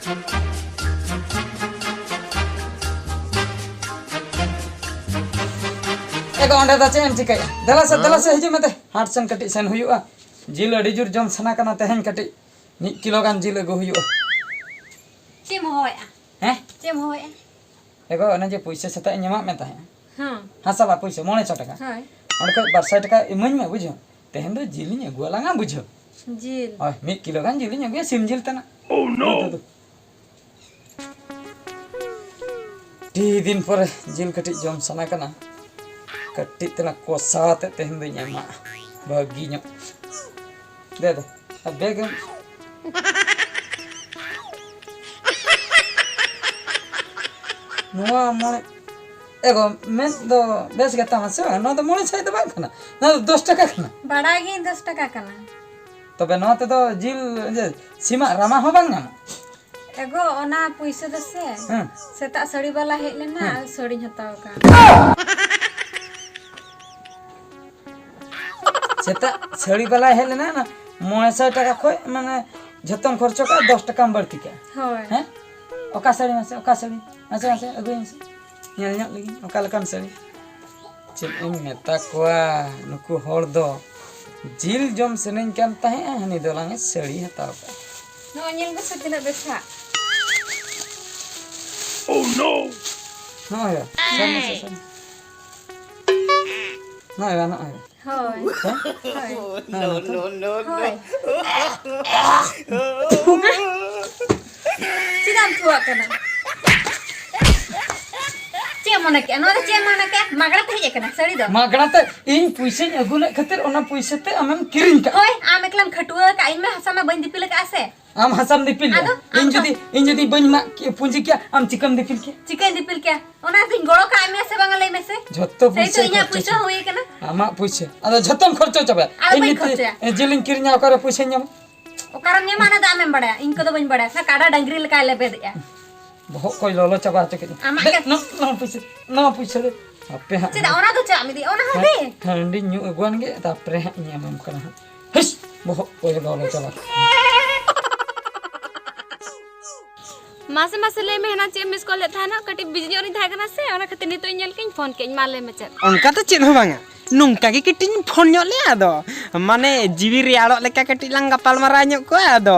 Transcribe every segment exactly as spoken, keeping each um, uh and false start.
ᱮ ᱜᱚ, ᱚᱸᱰᱮ ᱫᱚ ᱪᱮᱫ ᱮᱢ ᱪᱤᱠᱟᱹᱭᱟ? ᱫᱮᱞᱟ ᱥᱮ, ᱫᱮᱞᱟ ᱥᱮ, ᱦᱤᱡᱩᱜ ᱢᱮ ᱫᱮ᱾ ᱦᱟᱴ ᱥᱮᱱ ᱠᱟᱹᱴᱤᱡ ᱥᱮᱱ ᱦᱩᱭᱩᱜᱼᱟ᱾ ᱡᱤᱞ ᱟᱹᱰᱤ ᱡᱳᱨ ᱡᱚᱢ ᱥᱟᱱᱟ ᱠᱟᱱᱟ ᱛᱮᱦᱮᱧ, ᱠᱟᱹᱴᱤᱡ ᱢᱤᱫ ᱠᱤᱞᱳ ᱜᱟᱱ ᱡᱤᱞ ᱟᱹᱜᱩ ᱦᱩᱭᱩᱜᱼᱟ᱾ ᱪᱮᱫ ᱮᱢ ᱦᱚᱦᱚᱭᱮᱫᱼᱟ? ᱦᱮᱸ? ᱪᱮᱫ ᱮᱢ ᱦᱚᱦᱚᱭᱮᱫᱼᱟ? ᱮ ᱜᱚ, ᱚᱱᱮ ᱡᱮ ᱯᱩᱭᱥᱟᱹ ᱥᱮᱛᱟᱜ ᱤᱧ ᱮᱢᱟᱫ ᱢᱮ ᱛᱟᱦᱮᱸᱫ᱾ ᱦᱮᱸ᱾ ᱦᱟᱸᱥᱟᱞᱟ ᱯᱩᱭᱥᱟᱹ ᱢᱚᱬᱮ ᱥᱚ ᱴᱟᱠᱟ᱾ ᱦᱳᱭ᱾ ᱚᱸᱰᱮ ᱠᱷᱚᱡ ᱵᱟᱨ ᱥᱟᱭ ᱴᱟᱠᱟ ᱤᱢᱟᱹᱧ ᱢᱮ, ᱵᱩᱡᱷᱟᱹᱣ᱾ ᱛᱮᱦᱮᱧ ᱫᱚ ᱡᱤᱞ ᱤᱧ ᱟᱹᱜᱩ ᱟᱞᱟᱝᱟ, ᱵᱩᱡᱷᱟᱹᱣ᱾ ᱡᱤᱞ? ᱦᱳᱭ, ᱢᱤᱫ ᱠᱤᱞᱳ ᱜᱟᱱ ᱡᱤᱞ ᱤᱧ ᱟᱹᱜᱩᱭᱟ, ᱥᱤᱢ ᱡᱤᱞ ᱛᱟᱱᱟᱜ᱾ Oh, no! ᱫᱩ, ᱫᱩ, ᱫᱩ᱾ ᱟᱹᱰᱤ ᱫᱤᱱ ᱯᱚᱨᱮ ᱡᱤᱞ ᱠᱟᱹᱴᱤᱡ ᱡᱚᱢ ᱥᱟᱱᱟ ᱠᱟᱱᱟ᱾ ᱠᱟᱹᱴᱤᱡ ᱛᱮᱱᱟᱜ ᱠᱚᱥᱟ ᱟᱛᱮ ᱛᱮᱦᱮᱧ ᱫᱚᱧ ᱮᱢᱟ, ᱵᱷᱟᱹᱜᱤ ᱧᱚᱜ᱾ ᱫᱮ, ᱫᱮ, ᱟᱨ ᱵᱮᱜᱽ ᱮᱢ᱾ ᱱᱚᱣᱟ ᱢᱚᱬᱮ, ᱮ ᱜᱚ, ᱢᱮᱫ ᱫᱚ ᱵᱮᱥ ᱜᱮ ᱛᱟᱢᱟ ᱥᱮ ᱵᱟᱝ? ᱱᱚᱣᱟ ᱫᱚ ᱢᱚᱬᱮ ᱥᱟᱭ ᱫᱚ ᱵᱟᱝ ᱠᱟᱱᱟ, ᱱᱚᱣᱟ ᱫᱚ ᱫᱚᱥ ᱴᱟᱠᱟ ᱠᱟᱱᱟ᱾ ᱵᱟᱲᱟᱭ ᱜᱤᱭᱟᱹᱧ ᱫᱚᱥ ᱴᱟᱠᱟ ᱠᱟᱱᱟ᱾ ᱛᱚᱵᱮ ᱱᱚᱣᱟ ᱛᱮᱫᱚ ᱡᱤᱞ, ᱤᱭᱟᱹ, ᱥᱤᱢᱟᱜ ᱨᱟᱢᱟ ᱦᱚᱸ ᱵᱟᱝ ᱧᱟᱢᱚᱜᱼᱟ᱾ ᱮ ᱜᱚ, ᱚᱱᱟ ᱯᱩᱭᱥᱟᱹ ᱫᱚ ᱥᱮ, ᱦᱮᱸ᱾ ᱥᱮᱛᱟᱜ ᱥᱟᱹᱲᱤ ᱵᱟᱞᱟ ᱦᱮᱡ ᱞᱮᱱᱟ, ᱦᱮᱸ᱾ ᱟᱨ ᱥᱟᱹᱲᱤᱧ ᱦᱟᱛᱟᱣ ᱠᱟᱜ᱾ ᱥᱮᱛᱟᱜ ᱥᱟᱹᱲᱤ ᱵᱟᱞᱟᱭ ᱦᱮᱡ ᱞᱮᱱᱟ, ᱚᱱᱟ ᱢᱚᱬᱮ ᱥᱟᱭ ᱴᱟᱠᱟ ᱠᱷᱚᱡ, ᱢᱟᱱᱮ, ᱡᱷᱚᱛᱚᱢ ᱠᱷᱚᱨᱪᱚ ᱠᱟᱜᱼᱟ, ᱫᱚᱥ ᱴᱟᱠᱟᱢ ᱵᱟᱹᱲᱛᱤ ᱠᱟᱜᱼᱟ᱾ ᱦᱳᱭ᱾ ᱦᱮᱸ? ᱚᱠᱟ ᱥᱟᱹᱲᱤ ᱢᱟᱥᱮ, ᱚᱠᱟ ᱥᱟᱹᱲᱤ? ᱢᱟᱥᱮ, ᱢᱟᱥᱮ, ᱟᱹᱜᱩᱭ ᱢᱮᱥᱮ᱾ ᱧᱮᱞ ᱧᱚᱜ ᱞᱮᱜᱤᱧ, ᱚᱠᱟ ᱞᱮᱠᱟᱱ ᱥᱟᱹᱲᱤ? ᱪᱮᱫ ᱮᱢ ᱢᱮᱛᱟ ᱠᱚᱣᱟ, ᱱᱩᱠᱩ ᱦᱚᱲ ᱫᱚ ᱡᱤᱞ ᱡᱚᱢ ᱥᱟᱱᱟᱧ ᱠᱟᱱ ᱛᱟᱦᱮᱸᱜᱼᱟ, ᱦᱟᱹᱱᱤ ᱫᱚ ᱞᱟᱝ ᱮ ᱥᱟᱹᱲᱤ ᱦᱟᱛᱟᱣ ᱠᱟᱜᱼᱟ᱾ ᱱᱚᱜᱼᱚᱭ ᱧᱮᱞ ᱢᱮᱥᱮ ᱛᱤᱱᱟᱹᱜ ᱵᱮᱥ ᱦᱟᱸᱜ᱾ Oh no! ᱱᱚᱜᱼᱚᱭ ᱵᱟ, ᱥᱟᱹᱨᱤ ᱥᱮ ᱥᱟᱹᱨᱤ? ᱱᱚᱜᱼᱚᱭ ᱵᱟ, ᱱᱚᱜᱼᱚᱭ ᱵᱟ᱾ ᱦᱳᱭ᱾ ᱦᱮᱸ? ᱦᱳᱭ᱾ No, no, no, no. ᱦᱳᱭ᱾ ᱪᱮᱫᱟᱜ ᱮᱢ ᱛᱷᱩᱣᱟᱜ ᱠᱟᱱᱟ? ᱪᱮᱫ ᱮᱢ ᱢᱚᱱᱮ ᱠᱮᱜᱼᱟ? ᱱᱚᱣᱟ ᱫᱚ ᱪᱮᱫ ᱮᱢ ᱢᱚᱱᱮ ᱠᱮᱜᱼᱟ? ᱢᱟᱜᱽᱲᱟ ᱛᱮ ᱦᱮᱡ ᱟᱠᱟᱱᱟ ᱥᱟᱹᱲᱤ ᱫᱚ? ᱢᱟᱜᱽᱲᱟ ᱛᱮ ᱤᱧ ᱯᱩᱭᱥᱟᱹᱧ ᱟᱹᱜᱩ ᱞᱮᱫ ᱠᱷᱟᱹᱛᱤᱨ ᱚᱱᱟ ᱯᱩᱭᱥᱟᱹ ᱛᱮ ᱟᱢᱮᱢ ᱠᱤᱨᱤᱧ ᱠᱟᱜᱼᱟ᱾ ᱦᱳᱭ, ᱟᱢ ᱮᱠᱞᱟᱢ ᱠᱷᱟᱹᱴᱩᱣᱟᱹ ᱟᱠᱟᱫ, ᱤᱧ ᱢᱟ ᱦᱟᱥᱟ ᱢᱟ ᱵᱟᱹᱧ ᱫᱤᱯᱤᱞ ᱟᱠᱟᱫᱼᱟ ᱥᱮ᱾ ᱟᱢ ᱦᱟᱥᱟᱢ ᱫᱤᱯᱤᱞ ᱞᱮᱫᱼᱟ? ᱟᱫᱚ ᱟᱢ ᱤᱧ ᱫᱚ ᱡᱩᱫᱤ, ᱤᱧ ᱡᱩᱫᱤ ᱵᱟᱹᱧ ᱢᱟᱜ ᱠᱮ-, ᱯᱩᱸᱡᱤ ᱠᱮᱭᱟ, ᱟᱢ ᱪᱤᱠᱟᱹᱢ ᱫᱤᱯᱤᱞ ᱠᱮᱭᱟ? ᱪᱤᱠᱟᱹᱧ ᱫᱤᱯᱤᱞ ᱠᱮᱭᱟ? ᱚᱱᱟ ᱫᱚᱧ ᱜᱚᱲᱚ ᱠᱟᱜ ᱢᱮᱭᱟ ᱥᱮ ᱵᱟᱝᱟ, ᱞᱟᱹᱭ ᱢᱮᱥᱮ? ᱡᱷᱚᱛᱚ ᱥᱮᱭ ᱯᱩᱭᱥᱟᱹ ᱛᱚ ᱤᱧᱟᱹᱜ ᱠᱷᱚᱨᱪᱟ ᱯᱩᱭᱥᱟᱹ ᱪᱟᱵᱟ᱾ ᱦᱩᱭ ᱟᱠᱟᱱᱟ᱾ ᱟᱢᱟᱜ ᱯᱩᱭᱥᱟᱹ᱾ ᱟᱫᱚ ᱡᱷᱚᱛᱚᱢ ᱠᱷᱚᱨᱪᱟ ᱪᱟᱵᱟᱭᱟ᱾ ᱟᱫᱚ ᱵᱟᱹᱧ ᱮᱢᱱᱤ ᱛᱮ ᱠᱷᱚᱨᱪᱟᱭᱟ᱾ ᱡᱤᱞᱤᱧ ᱠᱤᱨᱤᱧᱟ, ᱚᱠᱟᱨᱮ ᱯᱩᱭᱥᱟᱹᱧ ᱧᱟᱢᱟ? ᱚᱠᱟᱨᱮᱢ ᱧᱟᱢᱟ, ᱚᱱᱟ ᱫᱚ ᱟᱢᱮᱢ ᱵᱟᱲᱟᱭᱟ᱾ ᱤᱧ ᱠᱚᱫᱚ ᱵᱟᱹᱧ ᱵᱟᱲᱟᱭᱟ᱾ ᱥᱮ ᱠᱟᱰᱟ ᱰᱟᱝᱨᱤ ᱞᱮᱠᱟᱭ ᱞᱮᱵᱮᱫᱮᱜᱼᱟ᱾ ᱵᱚᱦᱚᱜ ᱠᱚᱭ ᱞᱚᱞᱚ ᱪᱟᱵᱟ ᱦᱚᱪᱚ ᱠᱮᱫ᱾ ᱟᱢᱟᱜ ᱫᱮ, ᱜᱮ᱾ ᱱᱚ-, ᱱᱚᱣᱟ ᱯᱩᱭᱥᱟᱹ, ᱱᱚᱣᱟ ᱯᱩᱭᱥᱟᱹ ᱫᱮ᱾ ᱟᱯᱮ ᱦᱟᱸᱜ ᱪᱮᱫᱟᱜ ᱚᱱᱟ ᱫᱚ ᱪᱟᱜ ᱢᱤᱫᱤ? ᱚᱱᱟ ᱦᱚᱸ ᱦᱮᱸ, ᱫᱮ᱾ ᱦᱟᱺᱰᱤᱧ ᱧᱩ ᱟᱹᱜᱩᱣᱟᱱ ᱜᱮ, ᱛᱟᱨᱯᱚᱨᱮ ᱦᱟᱸᱜ ᱤᱧ ᱮᱢᱟᱢ ᱠᱟᱱᱟ ᱦᱟᱸᱜ᱾ ᱦᱤᱥ, ᱵᱚᱦᱚᱜ ᱠᱚᱭ ᱞᱚᱞᱚ ᱪᱟᱵᱟ᱾ ᱢᱟᱥᱮ, ᱢᱟᱥᱮ, ᱞᱟᱹᱭ ᱢᱮ, ᱦᱮᱱᱟ ᱪᱮᱫ ᱮᱢ ᱢᱤᱥ ᱠᱚᱞ ᱞᱮᱫ ᱛᱟᱦᱮᱱᱟ? ᱠᱟᱹᱴᱤᱡ ᱵᱤᱡᱤ ᱧᱚᱜ ᱨᱤᱧ ᱛᱟᱦᱮᱸ ᱠᱟᱱᱟ ᱥᱮ, ᱚᱱᱟ ᱠᱷᱟᱹᱛᱤᱨ ᱱᱤᱛᱚᱜ ᱤᱧ ᱧᱮᱞ ᱠᱮᱫ ᱤᱧ ᱯᱷᱳᱱ ᱠᱮᱫ ᱤᱧ᱾ ᱢᱟ ᱞᱟᱹᱭ ᱢᱮ ᱪᱮᱫ? ᱚᱱᱠᱟ ᱜᱮ ᱠᱟᱹᱴᱤᱡ ᱤᱧ ᱯᱷᱳᱱ ᱧᱚᱜ ᱞᱮᱫᱼᱟ, ᱟᱫᱚ ᱢᱟᱱᱮ ᱡᱤᱣᱤ ᱨᱮᱭᱟᱲᱚᱜ ᱞᱮᱠᱟ ᱠᱟᱹᱴᱤᱡ ᱞᱟᱝ ᱜᱟᱯᱟᱞ ᱢᱟᱨᱟᱣ ᱧᱚᱜ ᱠᱚᱜᱼᱟ᱾ ᱟᱫᱚ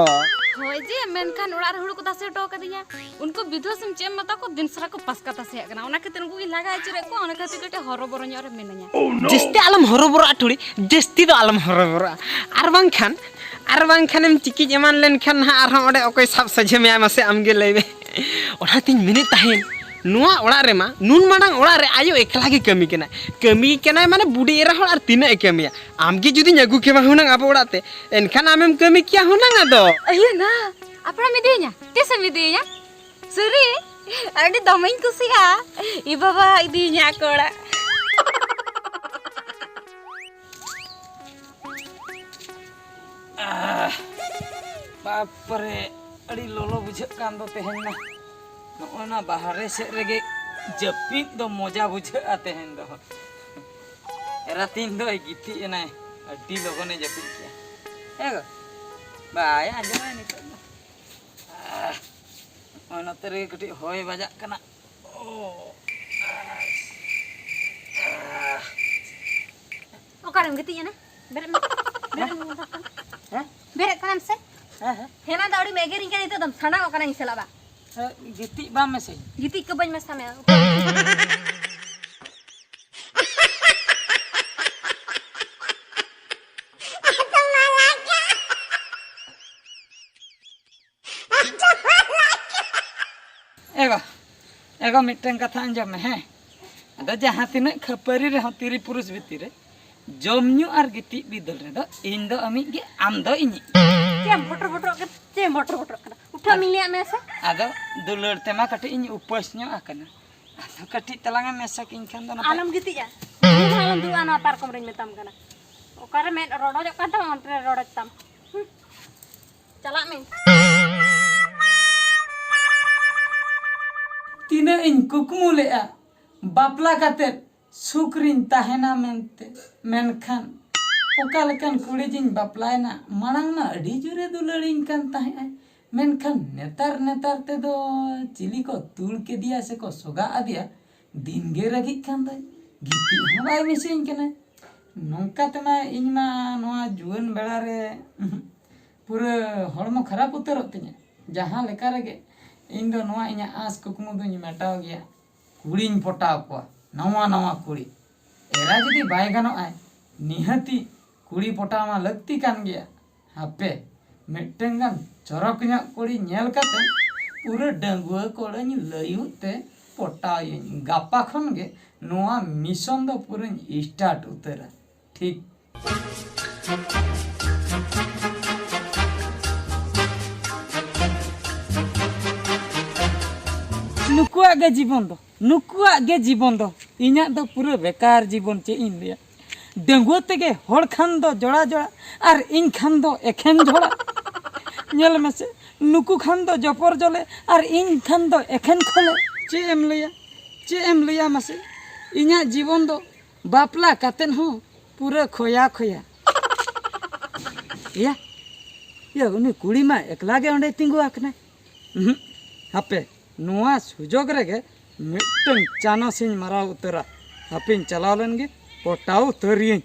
ᱦᱳᱭ ᱡᱮ, ᱢᱮᱱᱠᱷᱟᱱ ᱚᱲᱟᱜ ᱨᱮ ᱦᱩᱲᱩ ᱠᱚ ᱛᱟᱥᱮ ᱦᱚᱴᱚ ᱠᱟᱫᱤᱧᱟ᱾ ᱩᱱᱠᱩ ᱵᱤᱫᱷᱣᱟ ᱥᱮᱢ ᱪᱮᱫ ᱮᱢ ᱢᱮᱛᱟ ᱠᱚ, ᱫᱤᱱ ᱥᱟᱨᱟ ᱠᱚ ᱯᱟᱥᱠᱟ ᱛᱟᱥᱮᱭᱟᱜ ᱠᱟᱱᱟ᱾ ᱚᱱᱟ ᱠᱷᱟᱹᱛᱤᱨ ᱩᱱᱠᱩ ᱜᱤᱧ ᱞᱟᱜᱟ ᱟᱹᱪᱩᱨᱮᱫ ᱠᱚᱣᱟ, ᱚᱱᱟ ᱠᱷᱟᱹᱛᱤᱨ ᱠᱟᱹᱴᱤᱡ ᱦᱚᱨᱚᱵᱚᱨᱚ ᱧᱚᱜ ᱨᱮ ᱢᱤᱱᱟᱹᱧᱟ᱾ ᱡᱟᱹᱥᱛᱤ ᱟᱞᱚᱢ ᱦᱚᱨᱚᱵᱚᱨᱚᱜᱼᱟ ᱴᱩᱲᱤ, ᱡᱟᱹᱥᱛᱤ ᱫᱚ ᱟᱞᱚᱢ ᱦᱚᱨᱚᱵᱚᱨᱚᱜᱼᱟ᱾ ᱟᱨ ᱵᱟᱝᱠᱷᱟᱱ, ᱟᱨ ᱵᱟᱝᱠᱷᱟᱱᱮᱢ ᱪᱤᱠᱤᱡ ᱮᱢᱟᱱ ᱞᱮᱱᱠᱷᱟᱱ ᱱᱟᱦᱟᱜ ᱟᱨᱦᱚᱸ ᱚᱸᱰᱮ ᱚᱠᱚᱭ ᱥᱟᱵ ᱥᱚᱡᱷᱮ ᱢᱮᱭᱟ ᱢᱟᱥᱮ ᱟᱢᱜᱮ ᱞᱟᱹᱭ ᱢᱮ᱾ ᱚᱱᱟᱛᱤᱧ ᱢᱮᱱᱮᱫ ᱛᱟᱦᱮᱸᱫ, ᱱᱚᱣᱟ ᱚᱲᱟᱜ ᱨᱮᱢᱟ ᱱᱩᱱ ᱢᱟᱨᱟᱝ ᱚᱲᱟᱜ ᱨᱮ ᱟᱭᱳ ᱮᱠᱞᱟ ᱜᱮ ᱠᱟᱹᱢᱤ ᱠᱟᱱᱟᱭ᱾ ᱠᱟᱹᱢᱤ ᱠᱟᱱᱟᱭ ᱢᱟᱱᱮ ᱵᱩᱰᱷᱤ ᱮᱨᱟ ᱦᱚᱲ ᱟᱨ ᱛᱤᱱᱟᱹᱜ ᱮ ᱠᱟᱹᱢᱤᱭᱟ? ᱟᱢᱜᱮ ᱡᱩᱫᱤᱧ ᱟᱹᱜᱩ ᱠᱮᱢᱟ ᱦᱩᱱᱟᱹᱝ ᱟᱵᱚ ᱚᱲᱟᱜ ᱛᱮ, ᱮᱱᱠᱷᱟᱱ ᱟᱢᱮᱢ ᱠᱟᱹᱢᱤ ᱠᱮᱭᱟ ᱦᱩᱱᱟᱹᱝ ᱟᱫᱚ᱾ ᱟᱭᱳ ᱱᱟ, ᱟᱯᱲᱟᱢ ᱤᱫᱤᱭᱤᱧᱟ? ᱛᱤᱥᱮᱢ ᱤᱫᱤᱭᱤᱧᱟ? ᱥᱟᱹᱨᱤ? ᱟᱹᱰᱤ ᱫᱚᱢᱮᱧ ᱠᱩᱥᱤᱜᱼᱟ᱾ ᱤ ᱵᱟᱵᱟ ᱤᱫᱤᱭᱤᱧᱟ ᱟᱠᱚ ᱚᱲᱟᱜ᱾ ᱟᱦ, ᱵᱟᱯᱨᱮ, ᱟᱹᱰᱤ ᱞᱚᱞᱚ ᱵᱩᱡᱷᱟᱹᱜ ᱠᱟᱱ ᱫᱚ ᱛᱮᱦᱮᱧ ᱢᱟ᱾ ᱱᱚᱜᱼᱚᱭ ᱱᱟ ᱵᱟᱦᱨᱮ ᱥᱮᱫ ᱨᱮᱜᱮ ᱡᱟᱹᱯᱤᱫ ᱫᱚ ᱢᱚᱡᱟ ᱵᱩᱡᱷᱟᱹᱜᱼᱟ ᱛᱮᱦᱮᱧ ᱫᱚ᱾ ᱮᱨᱟ ᱛᱤᱧ ᱫᱚᱭ ᱜᱤᱛᱤᱡ ᱮᱱᱟᱭ, ᱟᱹᱰᱤ ᱞᱚᱜᱚᱱᱮ ᱡᱟᱹᱯᱤᱫ ᱠᱮᱜᱼᱟ᱾ ᱦᱮᱸ ᱜᱚ? ᱵᱟᱭ ᱟᱸᱡᱚᱢᱟᱭ ᱱᱤᱛᱚᱜ ᱫᱚ᱾ ᱟᱦ, ᱱᱚᱜᱼᱚᱭ ᱱᱚᱛᱮ ᱨᱮᱜᱮ ᱠᱟᱹᱴᱤᱡ ᱦᱚᱭ ᱵᱟᱡᱟᱜ ᱠᱟᱱᱟ᱾ ᱚ, ᱟᱦ, ᱟᱦ᱾ ᱚᱠᱟᱨᱮᱢ ᱜᱤᱛᱤᱡ ᱮᱱᱟ? ᱵᱮᱨᱮᱫ ᱢᱮ᱾ ᱵᱮᱨᱮᱫ ᱢᱮ᱾ ᱦᱮᱸ? ᱵᱮᱨᱮᱫ ᱛᱟᱲᱟᱢ ᱥᱮ᱾ ᱦᱮᱸ, ᱦᱮᱸ᱾ ᱦᱮᱱᱟ ᱫᱚ ᱟᱹᱰᱤᱢ ᱮᱜᱮᱨᱤᱧ ᱠᱟᱱᱟ, ᱱᱤᱛᱚᱜ ᱫᱚᱢ ᱥᱟᱱᱟᱣ ᱠᱟᱱᱟ ᱤᱧ ᱥᱟᱞᱟᱜ ᱵᱟ᱾ ᱦᱮᱸ, ᱜᱤᱛᱤᱡ ᱵᱟᱢ ᱢᱮᱥᱮ᱾ ᱜᱤᱛᱤᱡ ᱠᱚ ᱵᱟᱹᱧ ᱢᱮᱥᱟ ᱢᱮᱭᱟ᱾ ᱮᱜᱳ, ᱮᱜᱳ, ᱢᱤᱫᱴᱮᱱ ᱠᱟᱛᱷᱟ ᱟᱸᱡᱚᱢ ᱢᱮ, ᱦᱮᱸ᱾ ᱟᱫᱚ ᱡᱟᱦᱟᱸ ᱛᱤᱱᱟᱹᱜ ᱠᱷᱟᱹᱯᱟᱹᱨᱤ ᱨᱮᱦᱚᱸ ᱛᱤᱨᱤ ᱯᱩᱨᱩᱥ ᱵᱷᱤᱛᱤᱨ ᱨᱮ, ᱡᱚᱢ ᱧᱩ ᱟᱨ ᱜᱤᱛᱤᱡ ᱵᱤᱫᱟᱹᱞ ᱨᱮᱫᱚ ᱤᱧ ᱫᱚ ᱟᱢᱤᱡ ᱜᱮ, ᱟᱢ ᱫᱚ ᱤᱧᱤᱡ᱾ ᱪᱮᱫ ᱮᱢ ᱵᱚᱴᱚᱨ ᱵᱚᱴᱚᱨᱚᱜ ᱠᱟᱱᱟ? ᱪᱮᱫ ᱮᱢ ᱵᱚᱴᱚᱨ ᱵᱚᱴᱚᱨᱚᱜ ᱠᱟᱱᱟ? ᱩᱴᱷᱟᱹ ᱟᱫ-, ᱢᱤᱞᱤᱭᱟᱜ ᱢᱮ ᱥᱮ᱾ ᱟᱫᱚ ᱫᱩᱞᱟᱹᱲ ᱛᱮᱢᱟ ᱠᱟᱹᱴᱤᱡ ᱤᱧ ᱩᱯᱟᱹᱥ ᱧᱚᱜ ᱟᱠᱟᱱᱟ᱾ ᱟᱫᱚ ᱠᱟᱹᱴᱤᱡ ᱛᱟᱞᱟᱝ ᱮᱢ ᱢᱮᱥᱟ ᱠᱤᱧ ᱠᱷᱟᱱ ᱫᱚ ᱱᱟᱯᱟᱭ᱾ ᱟᱞᱚᱢ ᱜᱤᱛᱤᱡᱼᱟ᱾ ᱫᱩᱲᱩᱵ ᱦᱚᱸ ᱟᱞᱚᱢ ᱫᱩᱲᱩᱵᱼᱟ ᱱᱚᱣᱟ ᱯᱟᱨᱠᱚᱢ ᱨᱮᱧ ᱢᱮᱛᱟᱢ ᱠᱟᱱᱟ᱾ ᱚᱠᱟᱨᱮ ᱢᱮᱫ ᱨᱚᱰᱚᱡᱚᱜ ᱠᱟᱱ ᱛᱟᱢᱟ ᱚᱱᱛᱮ ᱨᱮ ᱨᱚᱰᱚᱡ ᱛᱟᱢ᱾ ᱦᱩᱸ᱾ ᱪᱟᱞᱟᱜ ᱢᱮ᱾ ᱛᱤᱱᱟᱹᱜ ᱤᱧ ᱠᱩᱠᱢᱩ ᱞᱮᱜᱼᱟ ᱵᱟᱯᱞᱟ ᱠᱟᱛᱮᱫ ᱥᱩᱠ ᱨᱤᱧ ᱛᱟᱦᱮᱱᱟ ᱢᱮᱱᱛᱮ, ᱢᱮᱱᱠᱷᱟᱱ ᱚᱠᱟ ᱞᱮᱠᱟᱱ ᱠᱩᱲᱤ ᱡᱤᱧ ᱵᱟᱯᱞᱟᱭᱮᱱᱟ? ᱢᱟᱲᱟᱝ ᱢᱟ ᱟᱹᱰᱤ ᱡᱳᱨᱮ ᱫᱩᱞᱟᱹᱲᱤᱧ ᱠᱟᱱ ᱛᱟᱦᱮᱸᱫ ᱟᱭ, ᱢᱮᱱᱠᱷᱟᱱ ᱱᱮᱛᱟᱨ ᱱᱮᱛᱟᱨ ᱛᱮᱫᱚ ᱪᱤᱞᱤ ᱠᱚ ᱛᱩᱲ ᱠᱮᱫᱮᱭᱟ ᱥᱮᱠᱚ ᱥᱚᱜᱟ ᱟᱫᱮᱭᱟ, ᱫᱤᱱᱜᱮ ᱨᱟᱹᱜᱤᱜ ᱠᱟᱱ ᱫᱚᱭ, ᱜᱤᱛᱤᱡ ᱦᱚᱸ ᱵᱟᱭ ᱢᱤᱥᱟᱹᱧ ᱠᱟᱱᱟ᱾ ᱱᱚᱝᱠᱟ ᱛᱮᱢᱟ ᱤᱧ ᱢᱟ ᱱᱚᱣᱟ ᱡᱩᱣᱟᱹᱱ ᱵᱮᱲᱟ ᱨᱮ ᱯᱩᱨᱟᱹ ᱦᱚᱲᱢᱚ ᱠᱷᱟᱨᱟᱯ ᱩᱛᱟᱹᱨᱚᱜ ᱛᱤᱧᱟᱹ᱾ ᱡᱟᱦᱟᱸ ᱞᱮᱠᱟ ᱨᱮᱜᱮ ᱤᱧ ᱫᱚ ᱱᱚᱣᱟ ᱤᱧᱟᱹᱜ ᱟᱸᱥ ᱠᱩᱠᱢᱩ ᱫᱚᱧ ᱢᱮᱴᱟᱣ ᱜᱮᱭᱟ, ᱠᱩᱲᱤᱧ ᱯᱚᱴᱟᱣ ᱠᱚᱣᱟ, ᱱᱟᱣᱟ ᱱᱟᱣᱟ ᱠᱩᱲᱤ᱾ ᱮᱨᱟ ᱡᱩᱫᱤ ᱵᱟᱭ ᱜᱟᱱᱚᱜᱼᱟᱭ, ᱱᱤᱦᱟᱹᱛᱤ ᱠᱩᱲᱤ ᱯᱚᱴᱟᱣ ᱢᱟ ᱞᱟᱹᱠᱛᱤ ᱠᱟᱱ ᱜᱮᱭᱟ᱾ ᱦᱟᱯᱮ, ᱢᱤᱫᱴᱟᱝ ᱜᱟᱱ ᱪᱚᱨᱚᱠ ᱧᱚᱜ ᱠᱩᱲᱤ ᱧᱮᱞ ᱠᱟᱛᱮ ᱯᱩᱨᱟᱹ ᱰᱟᱺᱜᱩᱣᱟᱹ ᱠᱚᱲᱟᱧ ᱞᱟᱹᱭᱩᱜ ᱛᱮ ᱯᱚᱴᱟᱣ ᱤᱭᱟᱹᱧ᱾ ᱜᱟᱯᱟ ᱠᱷᱚᱱ ᱜᱮ ᱱᱚᱣᱟ mission ᱫᱚ ᱯᱩᱨᱟᱹᱧ start ᱩᱛᱟᱹᱨᱟ᱾ ᱴᱷᱤᱠ᱾ ᱱᱩᱠᱩᱣᱟᱜ ᱜᱮ ᱡᱤᱵᱚᱱ ᱫᱚ, ᱱᱩᱠᱩᱣᱟᱜ ᱜᱮ ᱡᱤᱵᱚᱱ ᱫᱚ᱾ ᱤᱧᱟᱹᱜ ᱫᱚ ᱯᱩᱨᱟᱹ ᱵᱮᱠᱟᱨ ᱡᱤᱵᱚᱱ, ᱪᱮᱫ ᱤᱧ ᱞᱟᱹᱭᱟ᱾ ᱰᱟᱺᱜᱩᱣᱟᱹ ᱛᱮᱜᱮ ᱦᱚᱲ ᱠᱷᱟᱱ ᱫᱚ ᱡᱚᱲᱟ ᱡᱚᱲᱟ, ᱟᱨ ᱤᱧ ᱠᱷᱟᱱ ᱫᱚ ᱮᱠᱷᱮᱱ ᱡᱷᱚᱲᱟ᱾ ᱧᱮᱞ ᱢᱮᱥᱮ, ᱱᱩᱠᱩ ᱠᱷᱟᱱ ᱫᱚ ᱡᱚᱯᱚᱨ ᱡᱚᱞᱮ, ᱟᱨ ᱤᱧ ᱠᱷᱟᱱ ᱫᱚ ᱮᱠᱷᱮᱱ ᱠᱷᱚᱞᱮ᱾ ᱪᱮᱫ ᱮᱢ ᱞᱟᱹᱭᱟ, ᱪᱮᱫ ᱮᱢ ᱞᱟᱹᱭᱟ ᱢᱟᱥᱮ? ᱤᱧᱟᱹᱜ ᱡᱤᱵᱚᱱ ᱫᱚ ᱵᱟᱯᱞᱟ ᱠᱟᱛᱮᱫ ᱦᱚᱸ ᱯᱩᱨᱟᱹ ᱠᱷᱚᱭᱟ ᱠᱷᱚᱭᱟ᱾ ᱮᱭᱟ, ᱮᱭᱟ, ᱩᱱᱤ ᱠᱩᱲᱤ ᱢᱟ ᱮᱠᱞᱟ ᱜᱮ ᱚᱸᱰᱮᱭ ᱛᱤᱸᱜᱩ ᱟᱠᱟᱱᱟᱭ᱾ ᱩᱦᱩᱸ, ᱦᱟᱯᱮ, ᱱᱚᱣᱟ ᱥᱩᱡᱳᱜᱽ ᱨᱮᱜᱮ ᱢᱤᱫᱴᱟᱝ ᱪᱟᱱᱥ ᱤᱧ ᱢᱟᱨᱟᱣ ᱩᱛᱟᱹᱨᱟ᱾ ᱦᱟᱯᱮᱧ ᱪᱟᱞᱟᱣ ᱞᱮᱱ ᱜᱮ, ᱯᱚᱴᱟᱣ ᱩᱛᱟᱹᱨᱤᱭᱟᱹᱧ᱾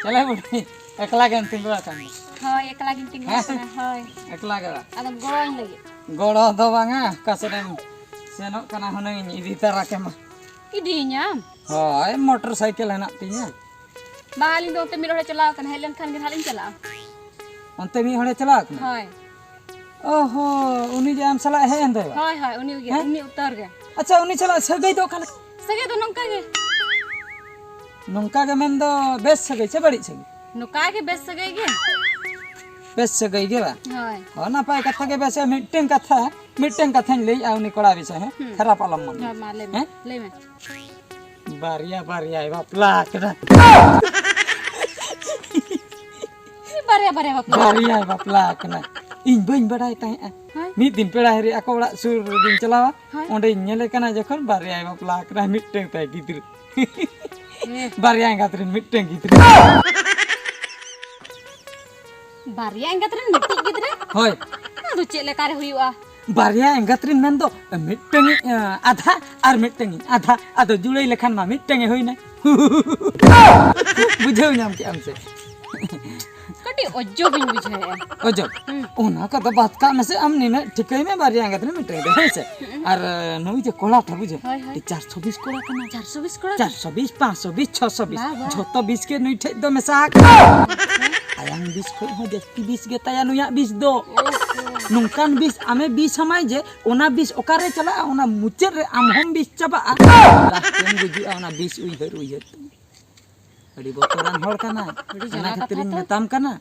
ᱪᱟᱞᱟᱣ ᱵᱩᱰᱷᱤ, ᱮᱠᱞᱟ ᱜᱮᱢ ᱛᱤᱸᱜᱩ ᱟᱠᱟᱱ ᱫᱚ? ᱦᱳᱭ, ᱮᱠᱞᱟ ᱜᱤᱧ ᱛᱤᱸᱜᱩ ᱦᱮᱸ? ᱟᱠᱟᱱᱟ, ᱦᱳᱭ᱾ ᱮᱠᱞᱟ ᱜᱮ ᱵᱟ? ᱟᱫᱚ ᱜᱚᱲᱚᱧ ᱞᱟᱹᱜᱤᱫ᱾ ᱜᱚᱲᱚ ᱫᱚ ᱵᱟᱝᱟ, ᱚᱠᱟ ᱥᱮᱫ ᱮᱢ ᱥᱮᱱᱚᱜ ᱠᱟᱱᱟ ᱦᱩᱱᱟᱹᱝ ᱤᱧ ᱤᱫᱤ ᱛᱟᱨᱟ ᱠᱮᱢᱟ᱾ ᱤᱫᱤᱭᱤᱧᱟᱢ? ᱦᱳᱭ, ᱢᱚᱴᱚᱨ ᱥᱟᱭᱠᱮᱞ ᱦᱮᱱᱟᱜ ᱛᱤᱧᱟ᱾ ᱵᱟᱝ, ᱟᱹᱞᱤᱧ ᱫᱚ ᱚᱱᱛᱮ ᱢᱤᱫ ᱦᱚᱲᱮ ᱪᱟᱞᱟᱣ ᱟᱠᱟᱱᱟ, ᱦᱮᱡ ᱞᱮᱱᱠᱷᱟᱱ ᱜᱮ ᱱᱟᱦᱟᱜ ᱞᱤᱧ ᱪᱟᱞᱟᱜᱼᱟ᱾ ᱚᱱᱛᱮ ᱢᱤᱫ ᱦᱚᱲᱮ ᱪᱟᱞᱟᱣ ᱟᱠᱟᱱᱟ? ᱦᱳᱭ᱾ ᱚᱦᱚ, ᱩᱱᱤ ᱡᱮ ᱟᱢ ᱥᱟᱞᱟᱜ ᱦᱮᱡ ᱮᱱ ᱫᱚᱭ ᱵᱟ? ᱦᱳᱭ, ᱦᱳᱭ, ᱩᱱᱤ ᱜᱮ, ᱦᱮᱸ? ᱩᱱᱤ ᱩᱛᱟᱹᱨ ᱜᱮ᱾ ᱟᱪᱪᱷᱟ, ᱩᱱᱤ ᱥᱟᱞᱟᱜ ᱥᱟᱹᱜᱟᱹᱭ ᱫᱚ ᱚᱠᱟ ᱞᱮᱠᱟ? ᱥᱟᱹᱜᱟᱹᱭ ᱫᱚ ᱱᱚᱝᱠᱟ ᱜᱮ᱾ ᱱᱚᱝᱠᱟ ᱜᱮ ᱢᱮᱱ ᱫᱚ ᱵᱮᱥ ᱥᱟᱹᱜᱟᱹᱭ ᱥᱮ ᱵᱟᱹᱲᱤᱡ ᱥᱟᱹᱜᱟᱹᱭ? ᱱᱚᱝᱠᱟ ᱜᱮ ᱵᱮᱥ ᱥᱟᱹᱜᱟᱹᱭ ᱜᱮ᱾ ᱵᱮᱥ ᱥᱟᱹᱜᱟᱹᱭ ᱜᱮ ᱵᱟ? ᱦᱳᱭ᱾ ᱦᱚᱸ, ᱱᱟᱯᱟᱭ ᱠᱟᱛᱷᱟ ᱜᱮ᱾ ᱵᱮᱥ, ᱢᱤᱫᱴᱟᱝ ᱠᱟᱛᱷᱟ, ᱢᱤᱫᱴᱟᱝ ᱠᱟᱛᱷᱟᱧ ᱞᱟᱹᱭᱮᱜᱼᱟ ᱩᱱᱤ ᱠᱚᱲᱟ ᱵᱤᱥᱚᱭ, ᱦᱮᱸ? ᱦᱩᱸ᱾ ᱠᱷᱟᱨᱟᱯ ᱟᱞᱚᱢ ᱢᱚᱱᱮᱭᱟ᱾ ᱦᱳᱭ, ᱢᱟ ᱞᱟᱹᱭ ᱢᱮ, ᱦᱮᱸ? ᱞᱟᱹᱭ ᱢᱮ᱾ ᱵᱟᱨᱭᱟ ᱵᱟᱨᱭᱟᱭ ᱵᱟᱯᱞᱟ ᱠᱟᱱᱟ᱾ ᱵᱟᱨᱭᱟ ᱵᱟᱨᱭᱟ ᱵᱟᱯᱞᱟ? ᱵᱟᱨᱭᱟᱭ ᱵᱟᱯᱞᱟ ᱠᱟᱱᱟ᱾ ᱤᱧ ᱵᱟᱹᱧ ᱵᱟᱰᱟᱭ ᱛᱟᱦᱮᱸᱜᱼᱟ᱾ ᱦᱳᱭ᱾ ᱢᱤᱫ ᱫᱤᱱ ᱯᱮᱲᱟ ᱦᱤᱨᱤ ᱟᱠᱚ ᱚᱲᱟᱜ ᱥᱩᱨ ᱨᱮᱜᱤᱧ ᱪᱟᱞᱟᱣᱟ᱾ ᱦᱳᱭ᱾ ᱚᱸᱰᱮᱧ ᱧᱮᱞᱮ ᱠᱟᱱᱟ ᱡᱚᱠᱷᱚᱱ ᱵᱟᱨᱭᱟᱭ ᱵᱟᱯᱞᱟ ᱠᱟᱱᱟ, ᱢᱤᱫᱴᱟᱝ ᱛᱟᱭ ᱜᱤᱫᱽᱨᱟᱹ᱾ ᱵᱟᱨᱭᱟ ᱮᱸᱜᱟᱛ ᱨᱮᱱ ᱢᱤᱫᱴᱟᱝ ᱜᱤᱫᱽᱨᱟᱹ᱾ ᱵᱟᱨᱭᱟ ᱮᱸᱜᱟᱛ ᱨᱮᱱ ᱢᱤᱫᱴᱤᱡ ᱜᱤᱫᱽᱨᱟᱹ? ᱦᱳᱭ᱾ ᱟᱫᱚ ᱪᱮᱫ ᱞᱮᱠᱟᱨᱮ ᱦᱩᱭᱩᱜᱼᱟ? ᱵᱟᱨᱭᱟ ᱮᱸᱜᱟᱛ ᱨᱮᱱ ᱢᱮᱱᱫᱚ ᱢᱤᱫᱴᱟᱝ ᱤᱡ ᱟᱫᱷᱟ ᱟᱨ ᱢᱤᱫᱴᱟᱝ ᱤᱡ ᱟᱫᱷᱟ, ᱟᱫᱚ ᱡᱩᱲᱟᱹᱭ ᱞᱮᱠᱷᱟᱱ ᱢᱟ ᱢᱤᱫᱴᱟᱝ ᱮ ᱦᱩᱭᱱᱟ᱾ ᱵᱩᱡᱷᱟᱹᱣ ᱧᱟᱢ ᱠᱮᱜ ᱟᱢ ᱥᱮ? ᱠᱟᱹᱴᱤᱡ ᱚᱡᱚᱵᱤᱧ ᱵᱩᱡᱷᱟᱹᱣᱮᱫᱼᱟ᱾ ᱚᱡᱚᱵ? ᱦᱩᱸ᱾ ᱚᱱᱟ ᱠᱚᱫᱚ ᱵᱟᱫ ᱠᱟᱜ ᱢᱮᱥᱮ, ᱟᱢ ᱱᱤᱱᱟᱹᱜ ᱴᱷᱤᱠᱟᱹᱭ ᱢᱮ, ᱵᱟᱨᱭᱟ ᱮᱸᱜᱟᱛ ᱨᱮ ᱢᱤᱫᱴᱟᱝ ᱜᱤᱫᱽᱨᱟᱹ, ᱦᱮᱸ ᱥᱮ? ᱦᱩᱸ᱾ ᱟᱨ ᱱᱩᱭ ᱡᱮ ᱠᱚᱲᱟᱴᱟ, ᱵᱩᱡᱷᱟᱹᱣ? ᱦᱳᱭ, ᱦᱳᱭ᱾ ᱪᱟᱨᱥᱚ ᱵᱤᱥ ᱠᱚᱲᱟ ᱠᱟᱱᱟ᱾ ᱪᱟᱨᱥᱚ ᱵᱤᱥ ᱠᱚᱲᱟ? ᱪᱟᱨᱥᱚ ᱵᱤᱥ, ᱯᱟᱸᱪᱥᱚ ᱵᱤᱥ, ᱪᱷᱚᱥᱚ ᱵᱤᱥ, ᱵᱟ, ᱵᱟ᱾ ᱡᱷᱚᱛᱚ ᱵᱤᱥ ᱜᱮ ᱱᱩᱭ ᱴᱷᱮᱡ ᱫᱚ ᱢᱮᱥᱟ ᱟᱠᱟᱱᱟ᱾ ᱟᱭᱟᱝ ᱵᱤᱥ ᱠᱷᱚᱡ ᱦᱚᱸ ᱡᱟᱹᱥᱛᱤ ᱵᱤᱥ ᱜᱮ ᱛᱟᱭᱟ ᱱᱩᱭᱟᱜ ᱵᱤᱥ ᱫᱚ᱾ ᱱᱚᱝᱠᱟᱱ ᱵᱤᱥ ᱟᱢᱮ ᱵᱤᱥ ᱟᱢᱟᱭ ᱡᱮ ᱚᱱᱟ ᱵᱤᱥ ᱚᱠᱟᱨᱮ ᱪᱟᱞᱟᱜᱼᱟ, ᱚᱱᱟ ᱢᱩᱪᱟᱹᱫ ᱨᱮ ᱟᱢ ᱦᱚᱸᱢ ᱵᱤᱥ ᱪᱟᱵᱟᱜᱼᱟ᱾ ᱞᱟᱥᱴ ᱨᱮᱢ ᱜᱩᱡᱩᱜᱼᱟ ᱚᱱᱟ ᱵᱤᱥ ᱩᱭᱦᱟᱹᱨ ᱩᱭᱦᱟᱹᱨ ᱛᱮ᱾ ᱟᱹᱰᱤ ᱵᱚᱛᱚᱨᱟᱱ ᱦᱚᱲ ᱠᱟᱱᱟᱭ᱾ ᱟᱹᱰᱤ ᱚᱱᱟ ᱡᱟᱞᱟ ᱠᱷᱟᱹᱛᱤᱨᱤᱧ ᱠᱟᱛᱷᱟ ᱛᱚ᱾ ᱢᱮᱛᱟᱢ ᱠᱟᱱᱟ,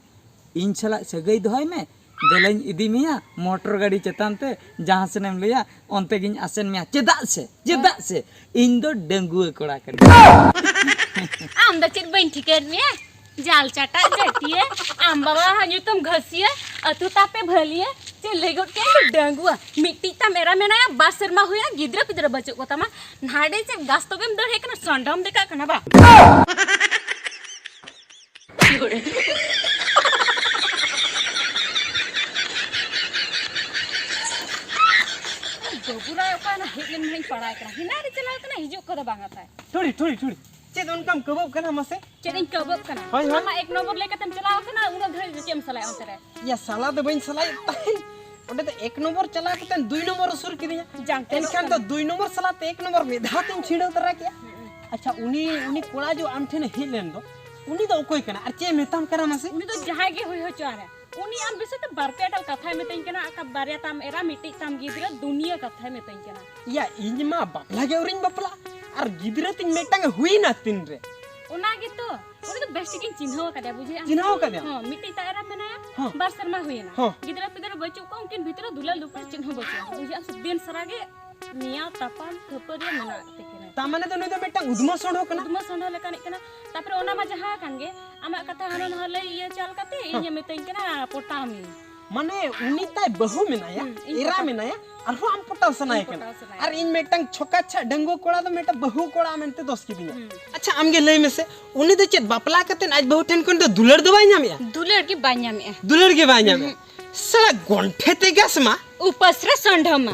ᱤᱧ ᱥᱟᱞᱟᱜ ᱥᱟᱹᱜᱟᱹᱭ ᱫᱚᱦᱚᱭ ᱢᱮ, ᱫᱮᱞᱟᱧ ᱤᱫᱤ ᱢᱮᱭᱟ ᱢᱚᱴᱚᱨ ᱜᱟᱹᱰᱤ ᱪᱮᱛᱟᱱ ᱛᱮ, ᱡᱟᱦᱟᱸ ᱥᱮᱱᱮᱢ ᱞᱟᱹᱭᱟ ᱚᱱᱛᱮ ᱜᱤᱧ ᱟᱥᱮᱱ ᱢᱮᱭᱟ᱾ ᱪᱮᱫᱟᱜ ᱥᱮ, ᱪᱮᱫᱟᱜ ᱥᱮ ᱤᱧ ᱫᱚ ᱰᱟᱺᱜᱩᱣᱟᱹ ᱠᱚᱲᱟ ᱠᱟᱹᱱᱟᱹᱧ᱾ ᱟᱢ ᱫᱚ ᱪᱮᱫ ᱵᱟᱹᱧ ᱴᱷᱤᱠᱟᱹᱭᱮᱫ ᱢᱮᱭᱟ? ᱡᱟᱞ ᱪᱟᱴᱟᱜ ᱡᱟᱹᱛᱤᱭᱟᱹ, ᱟᱢ ᱵᱟᱵᱟ ᱧᱩᱛᱩᱢ ᱜᱷᱟᱹᱥᱤᱭᱟᱹ, ᱟᱹᱛᱩ ᱛᱟᱯᱮ ᱵᱷᱟᱹᱞᱤᱭᱟᱹ, ᱪᱮᱫ ᱞᱟᱹᱭ ᱜᱚᱫ ᱠᱮᱫ ᱟᱢ ᱰᱟᱺᱜᱩᱣᱟᱹ? ᱢᱤᱫᱴᱤᱡ ᱛᱟᱢ ᱮᱨᱟ ᱢᱮᱱᱟᱭᱟ, ᱵᱟᱨ ᱥᱮᱨᱢᱟ ᱦᱩᱭᱟ, ᱜᱤᱫᱽᱨᱟᱹ ᱯᱤᱫᱽᱨᱟᱹ ᱵᱟᱹᱪᱩᱜ ᱠᱚ ᱛᱟᱢᱟ, ᱱᱟᱰᱮ ᱪᱮᱫ ᱜᱟᱥᱛᱚ ᱜᱮᱢ ᱫᱟᱹᱲ ᱦᱮᱡ ᱠᱟᱱᱟ, ᱥᱚᱸᱰᱚᱢ ᱫᱮᱠᱟᱜ ᱠᱟᱱᱟ ᱵᱟ? ᱵᱟᱹᱵᱩ ᱨᱟᱭ ᱚᱠᱟ ᱱᱟ ᱦᱮᱡ ᱞᱮᱱ ᱢᱟᱧ ᱯᱟᱲᱟᱭ ᱠᱟᱱᱟ, ᱦᱮᱱᱟᱜ ᱨᱮ ᱪᱟᱞᱟᱣ ᱠᱟᱱᱟ, ᱦᱤᱡᱩᱜ ᱠᱚᱫᱚ ᱵᱟᱝᱟ ᱛᱟᱭ᱾ ᱴᱷᱩᱲᱤ, ᱴᱷᱩᱲᱤ, ᱴᱷᱩᱲᱤ, ᱪᱮᱫ ᱚᱱᱠᱟᱢ ᱠᱟᱹᱵᱟᱹᱜ ᱠᱟᱱᱟ ᱢᱟᱥᱮ? ᱪᱮᱫ ᱤᱧ ᱠᱟᱹᱵᱟᱹᱜ ᱠᱟᱱᱟ? ᱦᱳᱭ, ᱦᱳᱭ᱾ ᱟᱢ ᱢᱟ ᱮᱠ ᱱᱚᱢᱵᱚᱨ ᱞᱟᱹᱭ ᱠᱟᱛᱮᱢ ᱪᱟᱞᱟᱣ ᱠᱟᱱᱟ, ᱩᱱᱟᱹᱜ ᱜᱷᱟᱹᱲᱤᱡ ᱫᱚ ᱪᱮᱫ ᱮᱢ ᱥᱟᱞᱟᱭᱟ ᱚᱱᱛᱮ ᱨᱮ? ᱭᱟ, ᱥᱟᱞᱟ ᱫᱚ ᱵᱟᱹᱧ ᱥᱟᱞᱟᱭᱮᱫ ᱛᱟᱦᱮᱸᱫ, ᱚᱸᱰᱮ ᱫᱚ ᱮᱠ ᱱᱚᱢᱵᱚᱨ ᱪᱟᱞᱟᱣ ᱠᱟᱛᱮ ᱫᱩᱭ ᱱᱚᱢᱵᱚᱨ ᱩᱥᱩᱨ ᱠᱤᱫᱤᱧᱟ᱾ ᱡᱟᱝ ᱛᱮᱫᱚᱜ ᱮᱱᱠᱷᱟᱱ ᱫᱚ ᱠᱟᱱᱟ᱾ ᱫᱩᱭ ᱱᱚᱢᱵᱚᱨ ᱥᱟᱞᱟ ᱛᱮ ᱮᱠ ᱱᱚᱢᱵᱚᱨ ᱢᱤᱫ ᱫᱷᱟᱣ ᱛᱮᱧ ᱪᱷᱤᱲᱟᱹᱣ ᱛᱟᱨᱟ ᱠᱮᱜᱼᱟ᱾ ᱟᱪᱪᱷᱟ, ᱩᱱᱤ, ᱩᱱᱤ ᱠᱚᱲᱟ ᱡᱚ ᱟᱢ ᱴᱷᱮᱱᱮ ᱦᱮᱡ ᱞᱮᱱ ᱫᱚ, ᱩᱱᱤ ᱫᱚ ᱚᱠᱚᱭ ᱠᱟᱱᱟ ᱟᱨ ᱪᱮᱫ ᱮ ᱢᱮᱛᱟᱢ ᱠᱟᱱᱟ ᱢᱟᱥᱮ? ᱩᱱᱤ ᱫᱚ ᱡᱟᱦᱟᱸᱭ ᱜᱮ ᱦᱩᱭ ᱦᱚᱪᱚᱣᱟᱱ ᱨᱮ, ᱩᱱᱤ ᱟᱢ ᱵᱤᱥᱚᱭ ᱛᱮ ᱵᱟᱨ ᱯᱮ ᱮᱴᱟᱜ ᱠᱟᱛᱷᱟᱭ ᱢᱤᱛᱟᱹᱧ ᱠᱟᱱᱟ, ᱟᱠᱟ ᱵᱟᱨᱭᱟ ᱛᱟᱢ ᱮᱨᱟ, ᱢᱤᱫᱴᱤᱡ ᱛᱟᱢ ᱜᱤᱫᱽᱨᱟᱹ, ᱫᱩᱱᱤᱭᱟᱹ ᱠᱟᱛᱷᱟᱭ ᱢᱤᱛᱟᱹᱧ ᱠᱟᱱᱟ᱾ ᱭᱟ, ᱤᱧ ᱢᱟ ᱵᱟᱯᱞᱟ ᱜᱮ ᱟᱹᱣᱨᱤᱧ ᱵᱟᱯᱞᱟᱜ, ᱟᱨ ᱜᱤᱫᱽᱨᱟᱹ ᱛᱤᱧ ᱢᱤᱫᱴᱟᱝ ᱮ ᱦᱩᱭᱱᱟ ᱛᱤᱱ ᱨᱮ? ᱚᱱᱟ ᱜᱮᱛᱚ, ᱩᱱᱤ ᱫᱚ ᱵᱮᱥ ᱴᱷᱤᱠ ᱤᱧ ᱪᱤᱱᱦᱟᱹᱣ ᱟᱠᱟᱫᱮᱭᱟ, ᱵᱩᱡᱷᱟᱹᱣ ᱟᱢ? ᱪᱤᱱᱦᱟᱹᱣ ᱟᱠᱟᱫᱮᱭᱟᱢ? ᱦᱚᱸ, ᱢᱤᱫᱴᱤᱡ ᱛᱟᱭ ᱮᱨᱟ ᱢᱮᱱᱟᱭᱟ, ᱦᱚᱸ᱾ ᱵᱟᱨ ᱥᱮᱨᱢᱟ ᱦᱩᱭᱮᱱᱟ᱾ ᱦᱚᱸ᱾ ᱜᱤᱫᱽᱨᱟᱹ ᱯᱤᱫᱽᱨᱟᱹ ᱵᱟᱹᱪᱩᱜ ᱠᱚᱣᱟ, ᱩᱱᱠᱤᱱ ᱵᱷᱤᱛᱨᱤ ᱨᱮ ᱫᱩᱞᱟᱹᱲ ᱫᱩᱯᱞᱟᱹᱲ ᱪᱮᱫ ᱦᱚᱸ ᱵᱟᱹᱪᱩᱜᱼᱟ, ᱵᱩᱡᱷᱟᱹᱣ ᱟᱢ? ᱥᱮ ᱫᱤᱱ ᱥᱟᱨᱟ ᱜᱮ ᱱᱮᱭᱟᱣ ᱛᱟᱯᱟᱢ ᱠᱷᱟᱹᱯᱟᱹᱨᱤ ᱢᱮᱱᱟᱜ ᱛᱟᱹᱠᱤᱱᱟ᱾ ᱛᱟ ᱢᱟᱱᱮ ᱫᱚ ᱱᱩᱭ ᱫᱚ ᱢᱤᱫᱴᱟᱝ ᱩᱫᱽᱢᱟᱹ ᱥᱚᱸᱰᱷᱚ ᱠᱟᱱᱟ᱾ ᱩᱫᱽᱢᱟᱹ ᱥᱚᱸᱰᱷᱚ ᱞᱮᱠᱟᱱᱤᱡ ᱠᱟᱱᱟ᱾ ᱛᱟᱯᱚᱨᱮ ᱚᱱᱟ ᱢᱟ ᱡᱟᱦᱟᱸ ᱠᱟᱱ ᱜᱮ, ᱟᱢᱟᱜ ᱠᱟᱛᱷᱟ ᱦᱟᱱᱟ ᱱᱟᱣᱟ ᱞᱟᱹᱭ ᱤᱭᱟᱹ ᱪᱟᱞ ᱠᱟᱛᱮ ᱦᱚᱸ᱾ ᱤᱧᱮ ᱢᱤᱛᱟᱹᱧ ᱠᱟᱱᱟ, "ᱯᱚᱴᱟᱣ ᱢᱮ᱾" ᱢᱟᱱᱮ ᱩᱱᱤ ᱛᱟᱭ ᱵᱟᱹᱦᱩ ᱢᱮᱱᱟᱭᱟ, ᱦᱩᱸ, ᱤᱧ ᱮᱨᱟ ᱯᱚᱴᱟᱣ ᱢᱮᱱᱟᱭᱟ, ᱟᱨᱦᱚᱸ ᱟᱢ ᱯᱚᱴᱟᱣ ᱥᱟᱱᱟᱭᱮ ᱤᱧ ᱠᱟᱱᱟ᱾ ᱯᱚᱴᱟᱣ ᱥᱟᱱᱟᱭᱮ ᱟᱨ ᱤᱧ ᱢᱤᱫᱴᱟᱝ ᱪᱷᱚᱠᱟ ᱪᱷᱟ ᱰᱟᱺᱜᱩᱣᱟᱹ ᱠᱚᱲᱟ ᱫᱚ ᱢᱤᱫᱴᱟᱝ ᱵᱟᱹᱦᱩ ᱠᱚᱲᱟ ᱢᱮᱱᱛᱮ ᱫᱚᱥ ᱠᱤᱫᱤᱧᱟ᱾ ᱦᱩᱸ᱾ ᱟᱪᱪᱷᱟ, ᱟᱢᱜᱮ ᱞᱟᱹᱭ ᱢᱮᱥᱮ, ᱩᱱᱤ ᱫᱚ ᱪᱮᱫ ᱵᱟᱯᱞᱟ ᱠᱟᱛᱮ ᱟᱡ ᱵᱟᱹᱦᱩ ᱴᱷᱮᱱ ᱠᱷᱚᱱ ᱫᱚ ᱫᱩᱞᱟᱹᱲ ᱫᱚ ᱵᱟᱭ ᱧᱟᱢᱮᱜᱼᱟ? ᱫᱩᱞᱟᱹᱲ ᱜᱮ ᱵᱟᱭ ᱧᱟᱢᱮᱜᱼᱟ᱾ ᱫᱩᱞᱟᱹᱲ ᱜᱮ ᱵᱟᱭ ᱧᱟᱢᱮᱜᱼᱟ᱾ ᱦᱩᱸ᱾ ᱥᱟᱞᱟ ᱜᱚᱱᱴᱷᱮ ᱛᱮ ᱜᱟᱥ ᱢᱟ᱾ ᱩᱯᱟᱹᱥ ᱨᱮ ᱥᱚᱸᱰᱷᱚ ᱢᱟ᱾